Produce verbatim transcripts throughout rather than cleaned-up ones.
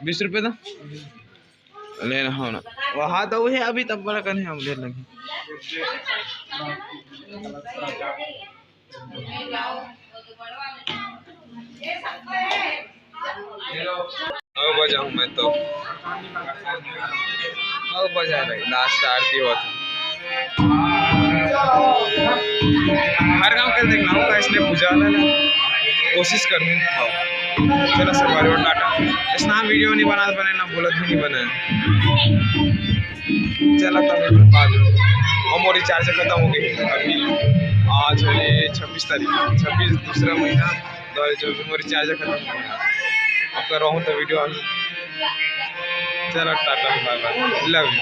बीस रुपये दो। लेना हो ना। वहाँ तो हे, अभी तब बड़ा कने हम ले लगे। अब बजाऊँ मैं तो। अब बजा रही, लास्ट आरती होत। हर गाँव के देखना होगा, इसने पूजा वाला ना। कोशिश करनी। चलो सब भाई, टाटा। इतना वीडियो नहीं बना, बने ना, बोलत भी नहीं बने। चला तब बाद में। और मोर रिचार्ज खत्म हो गई अभी। आज है छब्बीस तारीख, छब्बीस, दूसरा महीना, दो हज़ार चौबीस, मोर रिचार्ज खत्म हो गया। अब तो रहूँ तो वीडियो आने। चला टाटा, बाय बाय, लव यू।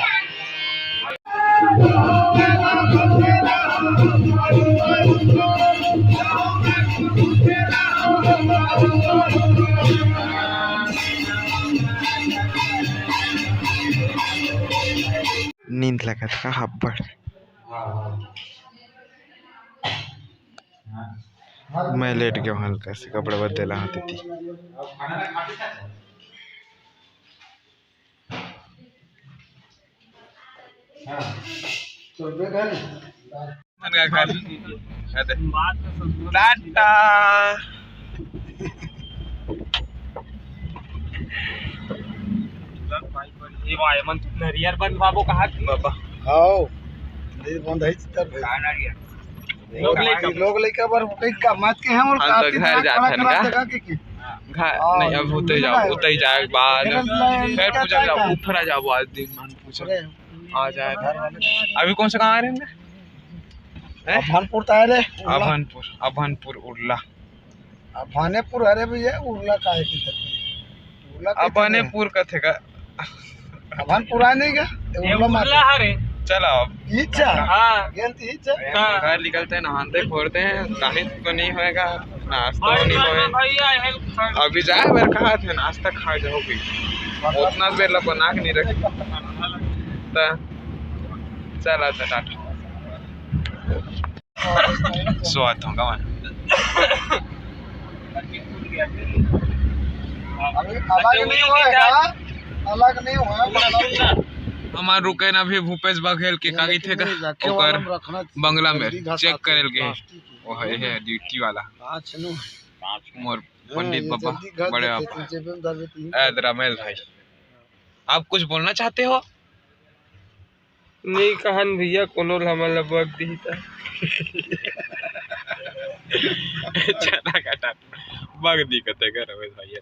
नींद लगत का अब्बड़। मैं लेट गया हूँ हल्का से, कपड़ा बदले ला हाथ थी। मन का घर। अरे। टाटा। ए भाई, मन नरियर बन बाबू कहा थी? बाबा। हाओ। ये बंद है चित्तर भाई। का नरियर? लोग लइका। लोग लइका बर कहीं का मत के हम और हम तो काफी घर जात हन का? घर हाँ, नहीं, अब उतई जाओ, उतई जाए के बाद फिर पूछा जाओ, ऊपर आ जाओ आज दिन मान पूछा। आ जाए। अभी कौन सा गाँव आ रहे हैं? हैं? अभनपुर तो आ रहे, उर्ला। अभनपुर, अभनपुर उर्ला। अभनपुर, अरे भैया, उर्ला काहे की तरफ? उर्ला के अभनपुर कथे का? अभनपुर आए नहीं का? ये उर्ला मार। उर्ला हरे। चलो अब। इच्छा। हाँ। गेंद इच्छा। हाँ। घर निकलते हैं, नहाते खोरते हैं, काहे तो नहीं होएगा, नाश्ता भाई, नहीं भाई, होएगा। भाई, आए हैं। अभी जाए बर कहा थे, नाश्ता खा जाओगे, उतना बेर ला बना के नहीं रखे। त चल, अच्छा, टाटा। सोत हों का मैं। अभी अलग नहीं होएगा, अलग नहीं होएगा। हमार रुके ना अभी भूपेश बघेल के का कहिथे का, ओकर बंगला में चेक करे के। वो है, है ड्यूटी वाला। मोर पंडित बाबा, बड़े बाबा। ए, रमेश भाई, आप कुछ बोलना चाहते हो? नहीं कहन भैया, कोनो ल हमन ल बग दिही त। चना काटा, बग दी कते कर रमेश भैया।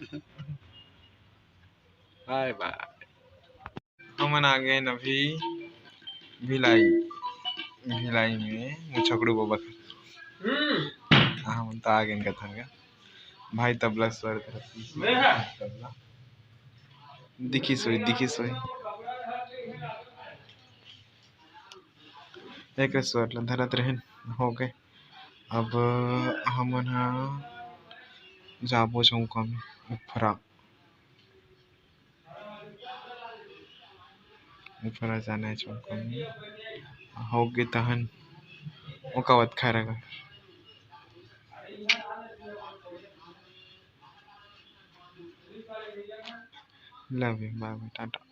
बाय बाय। हमन आ गए अभी भिलाई, भिलाई में मुछकड़ू बाबा के। हमन तो आ गए कथन का। भाई तबला स्वर करत हे। तबला। दिखिस होही, दिखिस होही। एक स्वर ला धरत रहेन, हो गए। अब हमन ह जाबो चौका में, उफरा। उफरा जाना हे चौका में। हो गए तहन ओका वत खा रहा। Love you, bye bye, Tata.